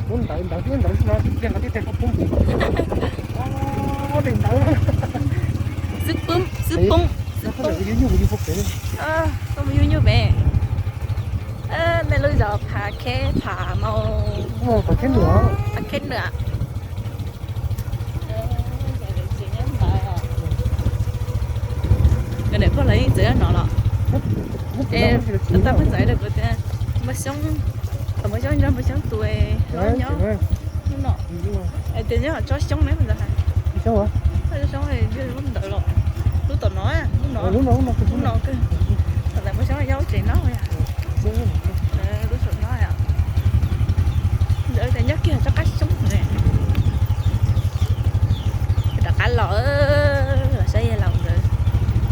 Muab ntawv ntawv thiab ntawv no pliag qhov tiaj tiag koj poob. Xwb poob, xwb poob, xwb poob. Koj mus yug nyuj pem. Nej lub zos Phav Kheb, Phav Maus, Phav Kheb Nwa. Pog los yeej txawv nyob no los. Tab pheej txawv rau kuv tias, Npawg Xyoob, thaum Npawg Xyoob nrog Npawg Xyoob tus nyob lub no. Tias nyob tsob xyoob ne, tsob xyoob, lub ntawd los, lub tom no, lub no, lub no kawg. Thaum ntawd Npawg Xyoob nyob lub tsev no, lub saum no. Ntawd tias nyob kiag tsob qab xyoob ne. Rov qab los, los saib yawg laus nkawd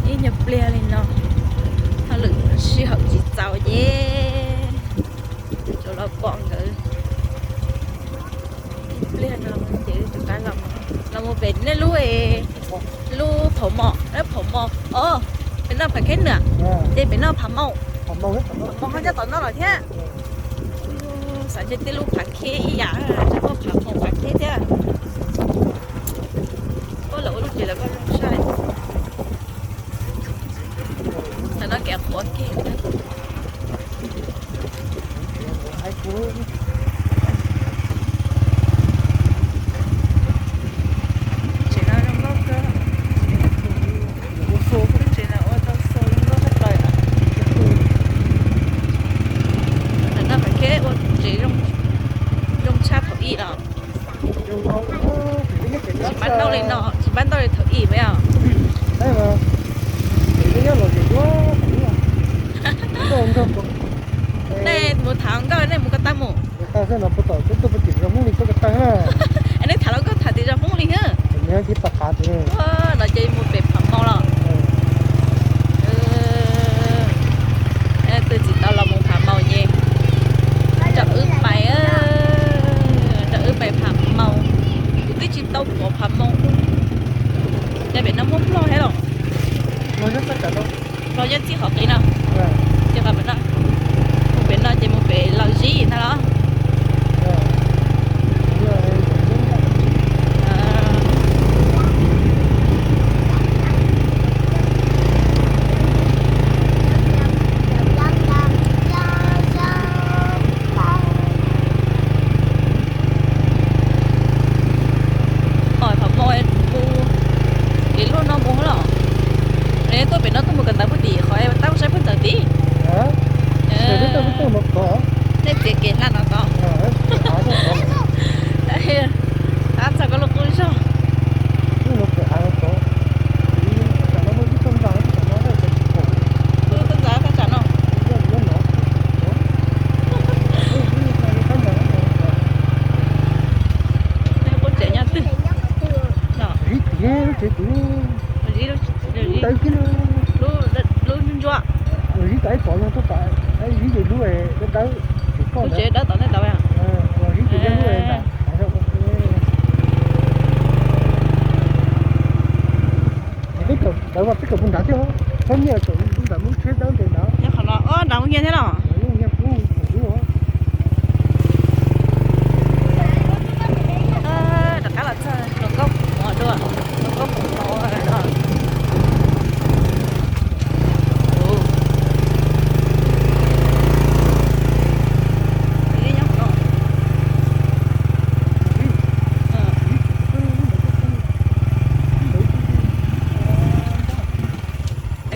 ib nyuag pliag li no, hauj lwm sij hawm tsis txaus ces tsuas los pom nkawd ib pliag no ces rov qab los, los mus pem nej lub, lub Phav Mos, Phav Mos, o, pem no Phav Kheb Nwa, ces pem no Phav Maus, Phav Maus ho nyob tom no los thiab. Xav ntshe tej lub Phav Kheb ib yam, tsis muaj Phav Maus Phav Kheb thiab. Ua lawv ua lub tsev lawv kuj zoo saib. Tam no kev qhuav kiag. Tsev no zoo nkauj kawg. Lub tsev no ua tau xau zoo nkauj tshaj plaws. Tam no Phav Kheb ua tsev zoo tshaj thaum ub los. Tsis pab noj li no, tsis pab noj li thaum ub mas yog. Nej mus tham nkauj, nej mus ko taw mus. Nej tham los nkauj tham tias zos Hmoob Lis. No ces mus pem Phav Maus los. Tus txiv tau los mus Phav Maus ces nrog wb pais, nrog wb pais Phav Maus. Kuv twb tsis tau pom Phav Maus. Ces pem no muaj plog thiab los? Plog nyob txij qhov qis no. Ces qhov pem no, mus pem no ces mus pem Los Zib ntag los? Pom Phav Maus mus kev luaj no mus los? Tuaj pem no tuaj mus ko taw puag tim qhov tab saib puag ntawd tid. Nej txiav kev hla no tod. Tab txog koj lub qub zog. Lub tuaj ntxov thaj tsam no. Qub tsev nyob twg? Lub tsev, lub ntsuab. Lub tsev dawb tom nej tod. Peb caum ntawd mas peb caum puag nrad thiab, peb nyiaj caum lub ntawd muab tsheb dawb ntawd ntawd. Nyob qhov no, o, nrad muaj nyiaj thiab los? Nyiaj kub thaum ub. Rov qab los txog hluas nkauj mov dua, hluas nkauj mov no.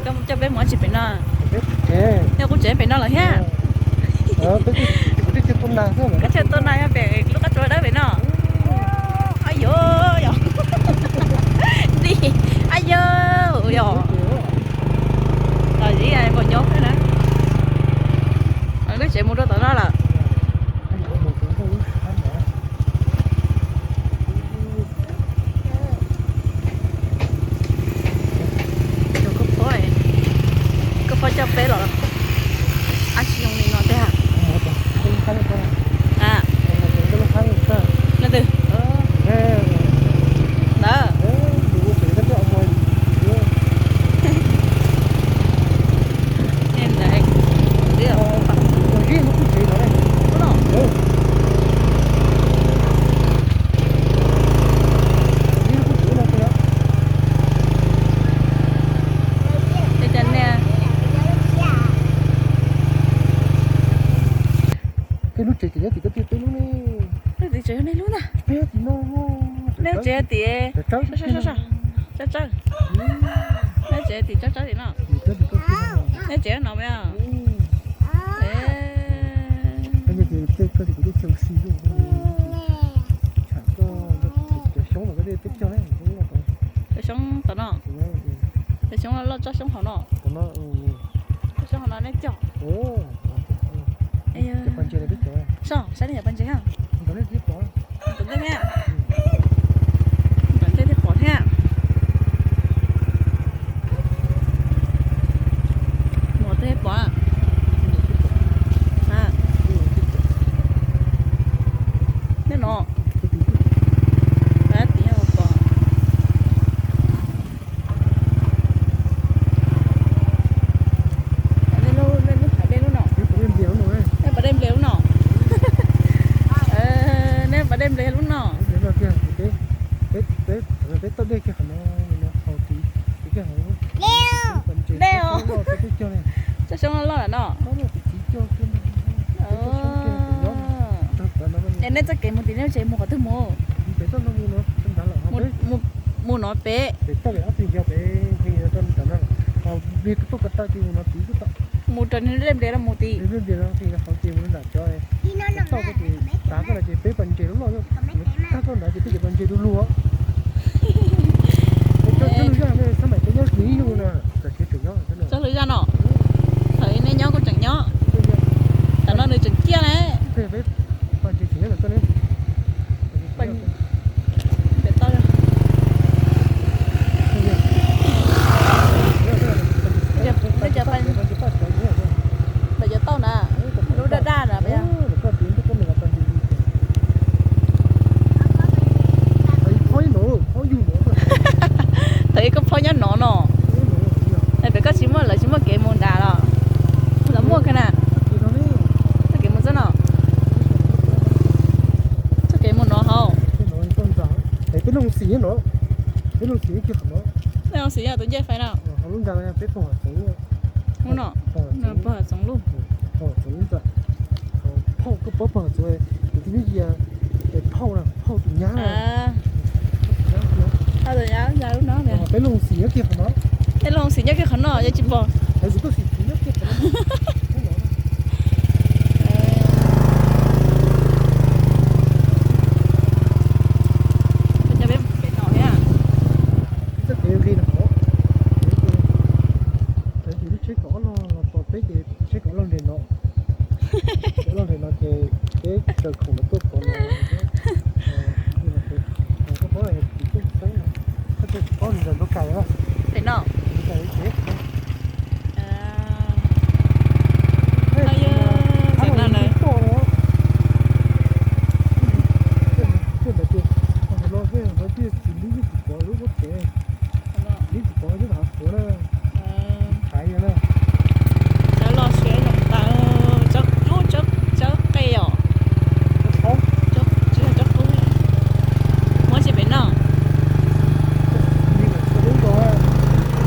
Koj coj peb mus ua tsi pem no? Yog kuv tsev pem no lawm thiab. Koj tsev tua nas yog pem lub qab tsua dawb pem no. Ay yos, yos, ay yos, yos. Los zib npaum nyob na. Lub tsev mus rau tom no lawm. Koj phob, koj phob coj peb los, ab tsis zoo li no tiag. Leej twg? Ntawd. Ntawd. Koj tsev peb lub ne. Tsev yog nej lub ntag. Nej tsev tim tsawb tsawb, nej tsev tim tsawb tsawb tim no. Nej tsev no mas. Cov xyoob los koj dej peb cog, cov xyoob tom no, cov xyoob loj loj tsob xyoob hauv no, tsob xyoob hauv no nej cog. Saib, saib nej cov pas ntses. Tom ntej thiab, tom ntej thiab pom thiab. Mos tej pom. Nej no, tim pom. Nej lub, nej lub pas dej lub no, nej pas dej nplias lub no, nej pas dej nplias lub no. Peb toj dej kiag qhov no, dej os. Tsob xyoob loj loj no. Es nej txoj kev mus tim nej tsev mus qhov twg mus? Mus no pem. Mus rau nej dej nplias no mus tim. Tag koj ntawd ces peb pas ntses loj loj, tag koj ntawd ces peb cov pas ntses du lug. Txoj hlwb zaj no, thaum nej nyob kuj tseem nyob, tam no nws tseem ciaj ne. Pem cov tauj na, lub daj daj na. Thaum ub koj phob nyob no no, pem koj tsis muaj, lawv tsis muaj kev mus nrad los? Lawv muaj kiag na. Txoj kev mus txoj no, txoj kev mus no hauv. Peb lub xim no, peb lub xim kiag qhov no. Nej lub xim yog tus ncej fais no. Lub ntawd peb pog Txoov lub, pog Txoov lub. Phauj, koj paub pog Txoov, tus tib neeg yog phauj, phauj tus nyab. Peb lub xim nyob kiag qhov no. Peb lub xim nyob kiag qhov no yog tsis pom. Cov peb mus pem no thiab. Txoj kev nqis no, lub tsheb kaum ob log los tos peb ces tsheb kaum ob log nres no. Kaum ob log nres no ces peb raws khoom los tuaj pov no. Koj paub, koj paub nws ntawm ntuj kais na. Pem no. Tuaj ntawd ces, no ces tsis lub tsis pov lub pob tsev, lub tsis pov lub hav puav na. Thaiv yog na. Cov los siav zoo tas, tsob qe os. Tsis yog tsob qub, muab tsis pem no.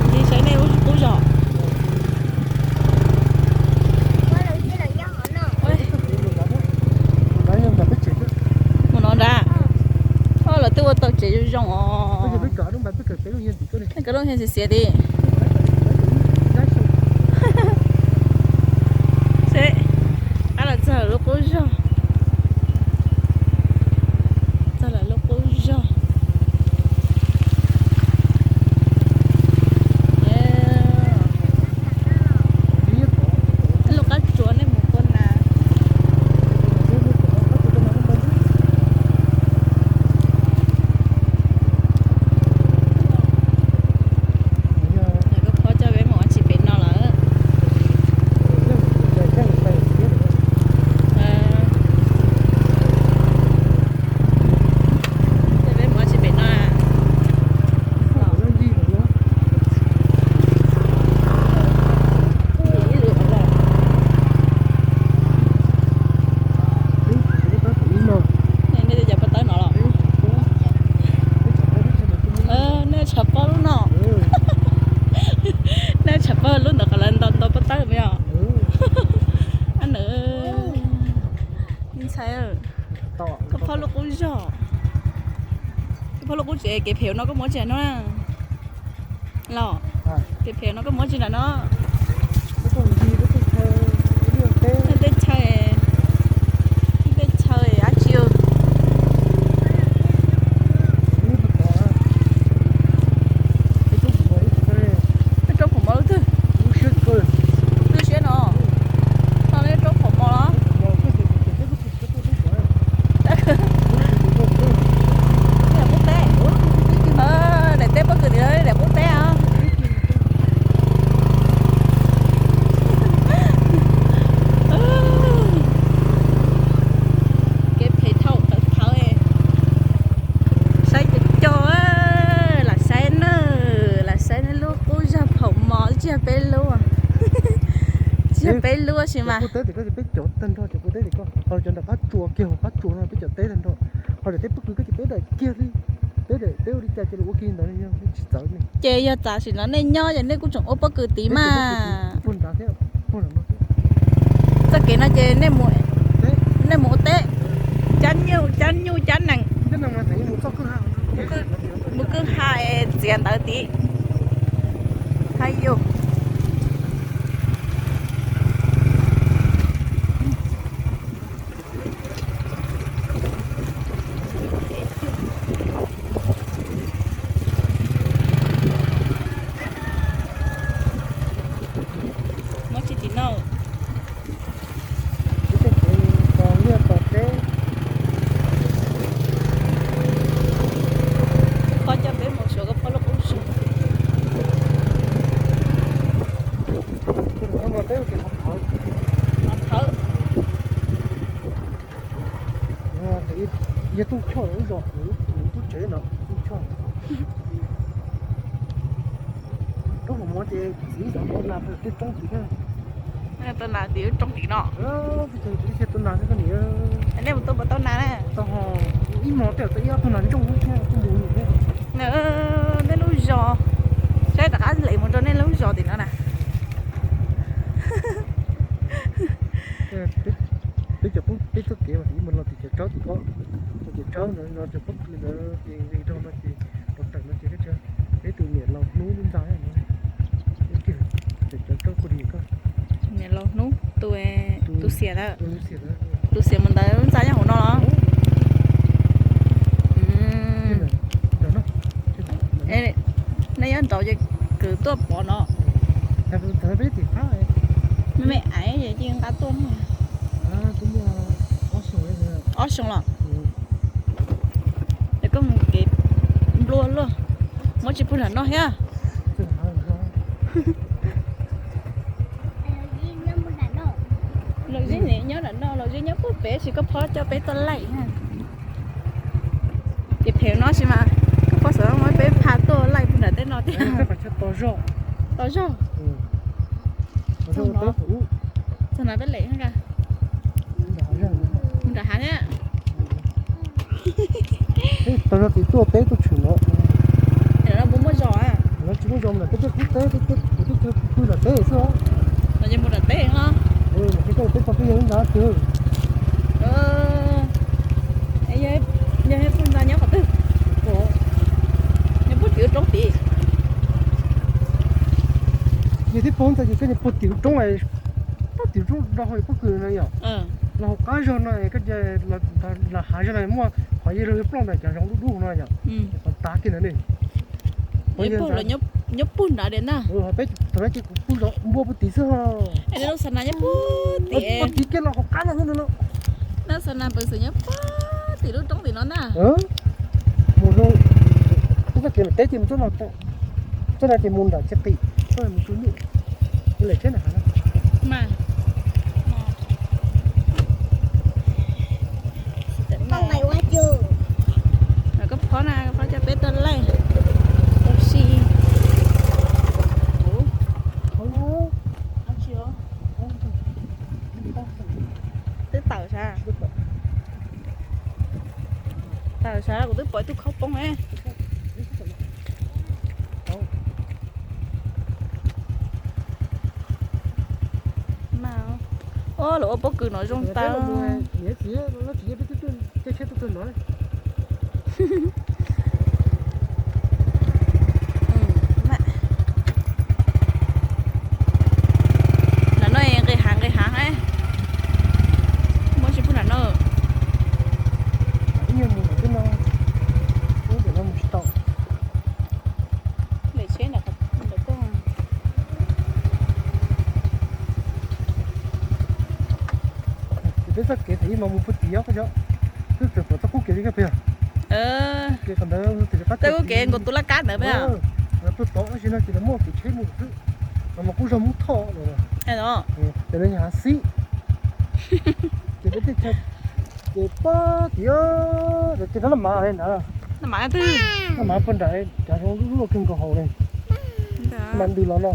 Ntshe saib nej lub qub zog. Mus no nrad. Lawv twb ua tau tsev zoo zoo os. Koj lub xiav xiav ti. Seb, ab, los txog lawv lub qub zog. Txog lawv lub qub zog. Lub qab tsuas nej mus puag na. Koj phob lub qub zog. Koj phob lub qub tsev kev phem no koj muab tsi nram no na? Los, kev phem no koj muab tsi nram no? Teb chaw, teb chaw dab tsi? Peb rau phaum mov lub twg? Twb siab no. No peb rau phaum mov los? Daim qub teb. Daim teb pob kws tim no daim qub teb os. Kev phem thaum tawv thaum. Saib cov coj, lam saib na, lam saib nej lub qub zog phaum mov, tsis yog peb lub, tsis yog peb lub sis mas. Qub teb tim koj, peb cov tag nrho cov qub teb tim koj, ho cov nram qab tsuas kiag, hauv qab tsuas no peb cov teb tag nrho, ho daim teb pob kws koj ces peb daim kiag li, peb daim teb ua li cas ces ua kiag ntawd, tsis txawv li. Ces yog tam sim no nej nyob ces nej kuj tseem ua pob kws tid mas. Txoj kev no ces nej mus ua teb, cab nyuj cab nees, mus kwj ha txiav ntawv tid. Hais yus. Muab tsis tim no. Tos liaj tos teb. Koj coj peb mus xyuas koj phob lub qub zog. Thawv. Yog tub choj lub zos, tub tsev no tub choj. Roob hauv mov ces txiv zov tau nas tej roob tid na. Tau nas tim roob tid no. Tau nas thiab koj niam. Nej mus tua puas tau nas na? Tau ho, ib hmos tej tau ib ob tug nas ntsooj thiab tuaj mus thiab. Nej lub zos, saib rov qab lem mus rau nej lub zos tim no na. Peb cov peb txoj kev mas ib mus los tim cov tsaub tim ko, cov tsaub no cov pob kws ntawd ces nqis rau no ces rau tawm no ces peb tus niam laus hnub lub ntxa no. Cov tsaub kuj li koj. Niam laus hnub, tus xiam ntawd, tus xiam mus ntawd lub ntxa nyob hauv no los? Nej nyob nraud ces kwv tuaj pov no. Me me aiv ces nqa tuaj. Ob xyoo los? Es koj mus kev nplua luaj, muab tsis pug nram no thiab. Laus Zeb nyob nram no, Laus Zeb nyob puag pem, sis koj phob coj peb tuaj laij. Ces phem no sis mas koj phob xav muab peb pha tuaj laij pug nram teb no tiag. Tos zog. Txog no peb lem, mus nram hav thiab. Tos zog txiv tuaj peb tuaj tshwm no. Ntawm no puas muaj zos? Ntawm no tsis muaj zos, ntawm tej qub teb, tej chaw pw nram teb xwb. No ces mus nram teb no. Ces koj peb tau peb yog ib ntxa twg. Yog pug ntxa nyob qhov twg? Nyob puag tim roob tid. Yog tib pug ntxa ces koj puag tim roob, puag tim roob rau hauv pob kws no yom. Los hauv qab zog no koj los hav zog no muaj qhov yog lub ploj ntawm cov zoov dub dub no yom. Qhov tav kiag ntawd ne. Nyob puag nrad na. Peb thaum no ces kuv pug zov npua puag tid xwb ho. Puag tid kiag los hauv qab no xwb no. Nab xa nas pes xwm nyob puag tim lub roob tim no na. Mus zoo, txoj kev teb ces mus txoj no, txoj no ces mus nram txiv qis, txoj no mus tsuj nyuj, mus lem tsheb nram hav na. Koj phob na, koj phob coj peb tuaj laij ua si. Twb tawm sav, tawm sav kuv twb pom ib tug khaub poob ne. Mas, o, lawv ua pob kws no zoo tag. Tus no, nram no nqis hav nqis hav, muaj tsis pub nram no. Ib nyuag mus ntawm no, mus ntawm no mus tsis tau. Lawm tsheb ntawm ko. Ces peb txoj kev thaum ub mas mus puag tim ob ko, twb tseem pom txoj qub kev li ko peb. Kev qhov ntawd, txoj qub kev nkaus tus laj kab ntawd peb. Tuaj tod tab sis no ces lawv muaj kev tsheb mus xwb, no mas kuj zog Hmoob Thoj los. Ces no yog hav xib. Ces peb teb chaws ces pab tim, ces no nab mas li ntawd. Nab mas puag nram cov zoo lub lub kawg nkaus hauv li. Mas ntws los no.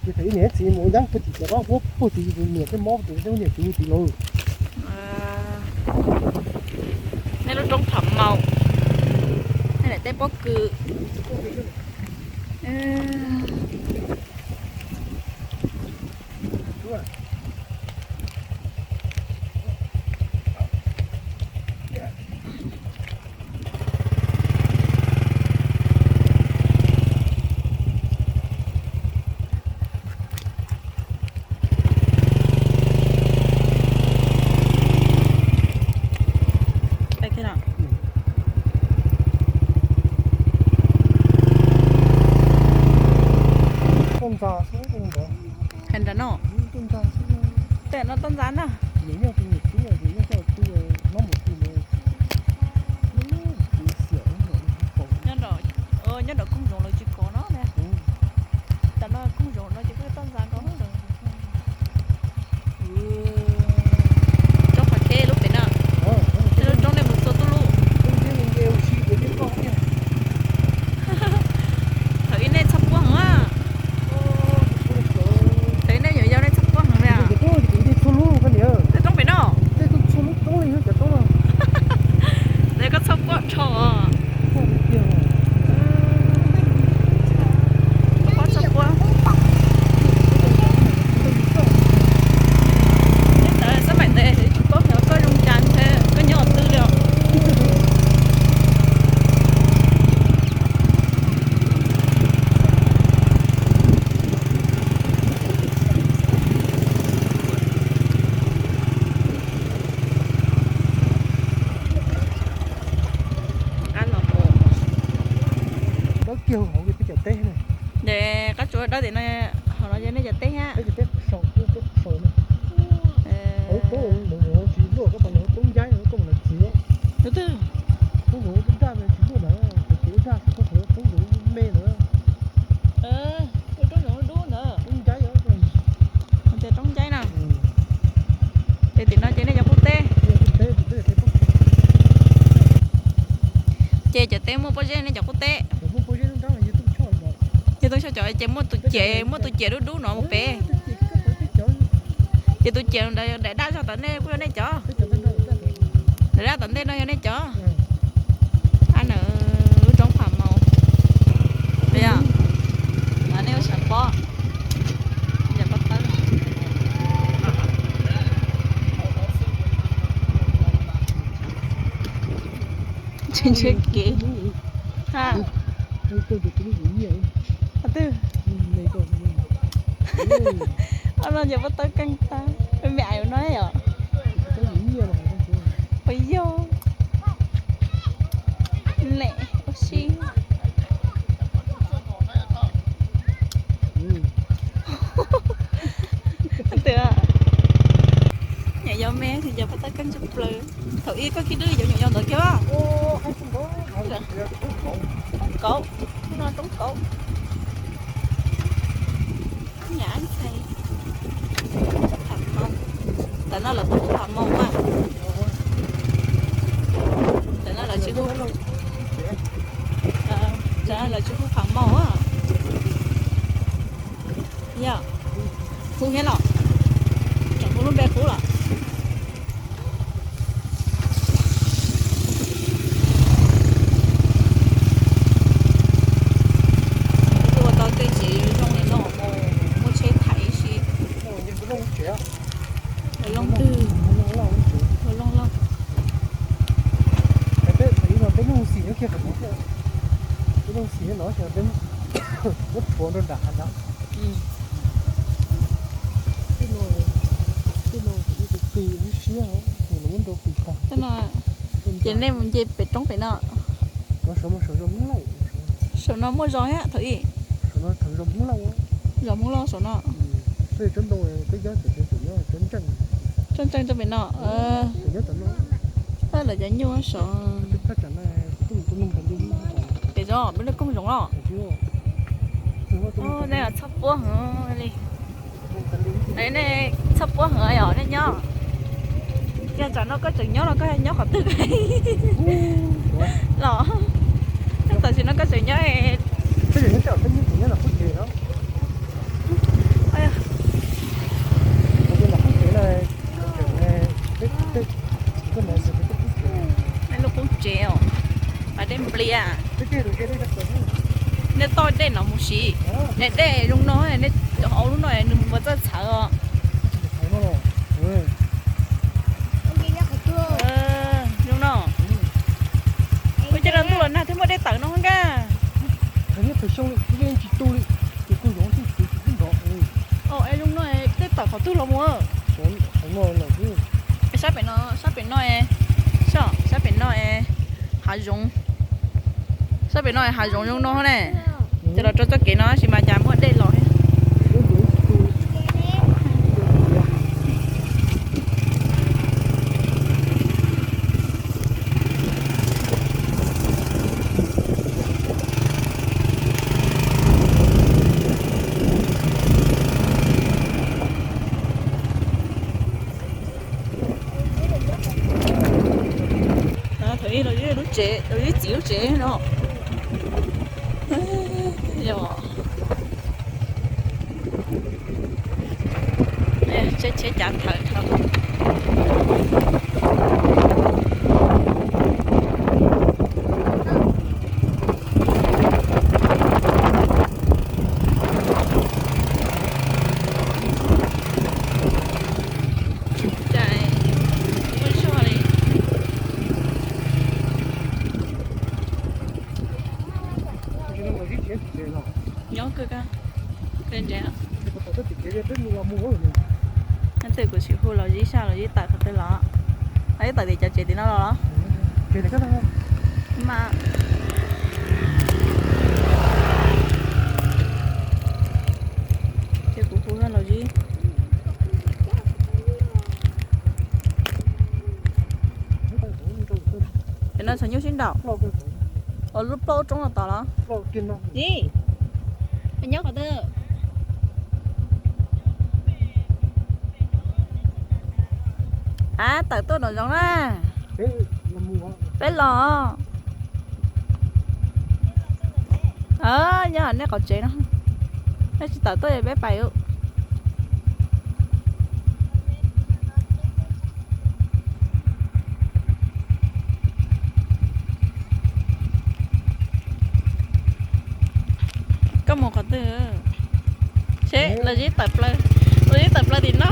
Ces thaum ub niam txiv mus ua yeeb puag tim cov qab huab puag tim tus niam tej mob tus tej niam txiv mus tim lawm. Nej lub roob Pham Maus, nej daim teb pob kws. Tuaj ntxa xwb, tuaj ntxa. Hais nrad no. Tuaj ntxa xwb. Tej no tuaj ntxa na. Nws nyob tus niam tub, nws nyob coj tus no mus tus no. Nyob nram, nyob nram koog zoov lawv tsis kov no ne. Tam no koog zoov no ces kuj tuaj ntxa nkaus. Roob qhov kheb lub pem no. Tej lub roob nej mus txua tuj lub. Thaum ub nej txhob puab heev. Thaum ub nej nyuam yaus nej txhob puab heev li. Tej roob pem no. Thaum koj txhob puab rho. Koj txhob puab. Nyob ntawd xab maim ntev tsis paub xyov koj zoo cas thiab koj nyob qhov twg li os. Qab los mus. Dawb kiag hauv peb cov teb ne. Ces qab tsuas dawb tim no, hauv no yog nej cov teb thiab. Peb cov teb sau, peb sau no. Hauv toob tsis luaj, koj pas hauv toob ncaib, koj mus los txiv. Toob zoov daj tsis luaj ntawd, txiv daj tsis koj hauv toob zoov me ntawd. Ua roob zoov dub ntawd. Toob ncaib. Tias roob ncaib na. Ces tim no ces nej cov qub teb. Ces cov teb muaj pob zeb nej cov qub teb. Yog tub soj cov ces muaj tus ciam, muaj tus ciam dub dub no mus pem. Ces tus ciam ntawd daim daj zog tom nej kuj yog nej cov. Daim daj tom ntej no yog nej cov. Ab, na, lub roob Pham Maus. Nej ua sav pob, pob tawb. Ntshe kev. Ha. Qhov twg? Ob no ces pob tawb keej tag. Me me ais no yom. Ua yog. Lem ua si. Nyuam yaus me ces cov pob tawb keej tshaj plaws. Thaum ub koj khib dwb cov nyuam yaus ntawd kiag. Kauv, no roob kauv. Nyab ntxhais. Pham Maus. Tam no lawv tuaj hu Pham Maus mas. Tam no lawv tsis hu, tam no lawv tsis hu Pham Maus. Yog, hu thiab los? Tseem hu lub npe qub los? Ua tau tej tsev zoo li no mus muab tsheb thaiv ib si. Ua looj twg? Ua looj loj. Ib lub xim no xyov peb muab rhuav rau nram hav nrad. Tej no, tej no kuv tus plig lub siab, nws muab nrau plig tag. Ces nej mus nce pem roob pem no. Saum no muaj zos thiab thaum ub. Saum no thaum zos Hmoob Lauj. Zos Hmoob Lauj saum no. Tsob ntoo peb nyob, tsob ntseej, tsob ntseej rau pem no. Lawv cov nyuj saud. Ces zoo peb lub koog zoov los. Nej txhob puab heev li. Nej txhob puab heev yom, nej nyob. Yog tsam no koj tseem nyob los koj nyob qhov twg los? Tam sim no koj tseem nyob. Lub qub tsev os, pas dej nplias. Nej toj dej no mus siv, nej dej zoo no, nej cov hauv lub no nws mus ua txawj txhawv os. Zoo no. Ua cas los ntuj los nag thiaj muaj dej tawm no nkaj. Es zoo no dej tawm qhov twg los mus? Sab pem no, sab pem no, sab pem no, hav zoov. Sab pem no hav zoov zoo no ne. Ces los rau txoj kev no tab sis mas cas muaj dej los thiab. Thaum ub los yog lub tsev, los yog txiv lub tsev no. Tsheb cav thawm dhau. Nyob kawg, kawg ntsev. Leej twg kuv tsis hu los zib sab los zib tawm qhov twg los? Los zib tawm tim cov tsev tim no los? Mas ces kuv hu los zib. Ces no txhua nyuj sib nraum. Ua lub plaub roob no tos los? Ib, nyob qhov twg? Ab, tawm tuaj nram zoov na. Peb los. Nyob nej qhov tsev no. Nej tsis tawm tuaj peb pais. Koj mus qhov twg? Seb, los zib tawm plaws, los zib tawm plaws tim no.